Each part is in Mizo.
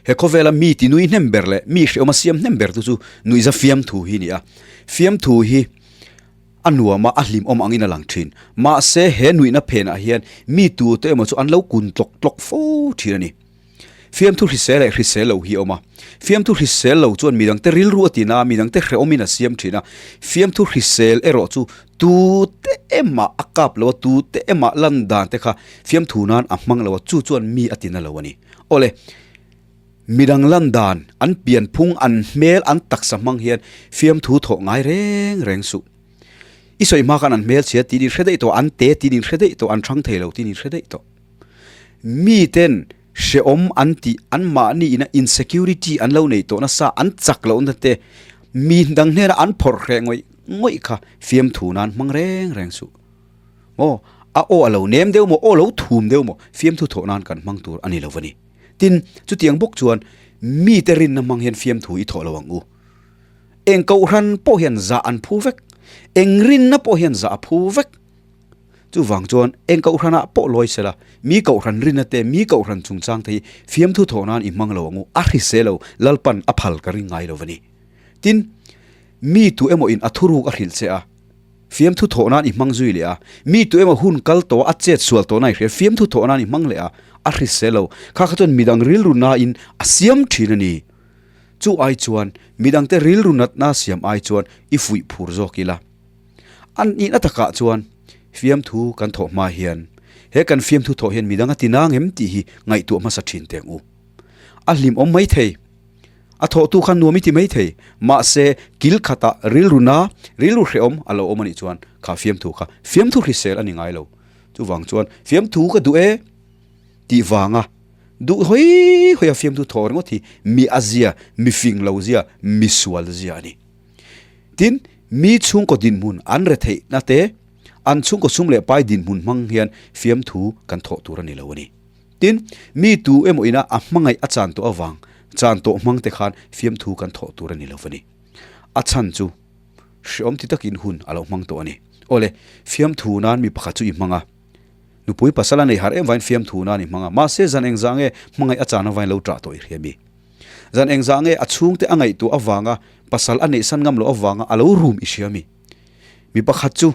He khawvela mi ti nui hnem ber leh mi hreawm a siam hnem ber tu chu nuihza fiamthu hi a ni a. Fiamthu hi a nuam a, a hlimawm angin a lang thin. Mahse, he nuihna phenah hian mi tute emaw chu an lo kun tlawk tlawk fo thin a ni. Fiamthu hrisel leh hrisel lo hi a awm a. Fiamthu hrisel lo chuan midangte rilru a tin a, midangte hrehawmin a siam thin a. Fiamthu hrisel erawh chu tute emah a kap lo a, tute emah lan dan te kha fiamthu nan a hmang lo a, chu chuan mi a tina lo a ni. Awle, midang lan dan, an pianphung, an hmel, an taksa hmang hian fiamthu thawh ngai reng reng suh. I sawi hma khan an hmel chhia tiin in hre daih tawh, an te tiin in hre daih tawh, an thang thei lo tiin in hre daih tawh. Miten hrehawm an tih, anmahni ina insecurity an lo nei tawh nasa, an chak lohna te, mi dang hnena an phawrh hreh ngawih ngawih kha fiamthu nan hmang reng reng suh. Maw, a aw a lo nem deuh maw, aw lo thum deuh maw, fiamthu thawh nan kan hmang tur a ni lo a ni. Tin, chutiang bawk chuan mite rinna hmang hian fiamthu i thawh lo ang u. Eng kohhran pawh hian zah an phu vek, eng rinna pawh hian zah a phu vek. Chuvang chuan eng kohhranah pawh lawi sela, mi kohhran rinna te, mi kohhran chungchang te hi fiamthu thawh nan i hmang lo ang u, a hrisel lo, Lalpan a phal ka ring ngai lo va ni. Tin, mi tu emaw in a thuruk a hrilh che a, fiamthu thawh nan i hmang zui leh a, mi tu emaw hun kal tawh a, a chet sual tawh na i hria, fiamthu thawh nan i hmang leh a, a hrisel lo, kha kha chuan midang rilru nain a siam thin a ni. Chu ai chuan midangte rilru natna siam ai chuan i fuih phur zawk ila. A nihna takah chuan fiamthu kan thawh hma hian he kan fiamthu thawh hian midang a ti nang em tih hi ngaihtuah hmasa thin teng u. A hlimawm mai thei, a thawhtu kha nuam i ti mai thei, mahse kil khatah rilru na, rilru hrehawm a lo awm a nih chuan kha fiamthu kha fiamthu hrisel a ni ngai lo. Chuvang chuan fiamthu ka duh e tih vanga duh hawi hawi a fiamthu thawh ringawt hi mi a zia, mi fing lo zia, mi sual zia a ni. Tin, mi chhungkaw dinhmun an re theihna te, an chhungkaw sum leh pai dinhmun hmang hian fiamthu kan thawh tur a ni lo a ni. Tin, mi tu emaw ina a hmangaih a chan tawh avang, chan tawh hmang te khan fiamthu kan thawh tur a ni lo a ni. A chhan chu hreawm ti takin hun a lo hmang tawh a ni. Awle, fiamthu nan mi pakhat chu i hmang a. Nupui pasal a nei har em vain fiamthu nan i hmang a. Mahse, zan engzah nge hmangaih a chan avain lo ṭah tawh i hria mi? Zan engzah nge a chhungte a ngaihtuah avanga pasal a neihsan ngam loh avanga a lo rum i hria mi? Mi pakhat chu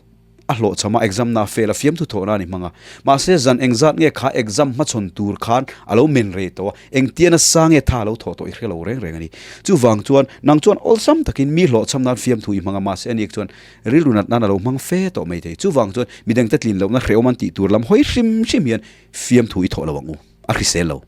a hlawhchham a exam na fail a fiamthu thawh nan i hmang a. Mahse zan engzat nge kha exam hmachhawn tur khan a lo men rei tawh a, engtia nasa nge tha a lo thawh tawh i hre lo reng reng a ni. Chuvang chuan nang chuan awlsam takin mi hlawhchham nan fiamthu i hmang a, mahse ani chuan rilru nat nan a lo hmang fe tawh mai thei. Chuvang chuan midangte tlin lohna hrehawm an tih tur lam hawi hrim hrim hian fiamthu i thawh lo ang u, a hrisel lo.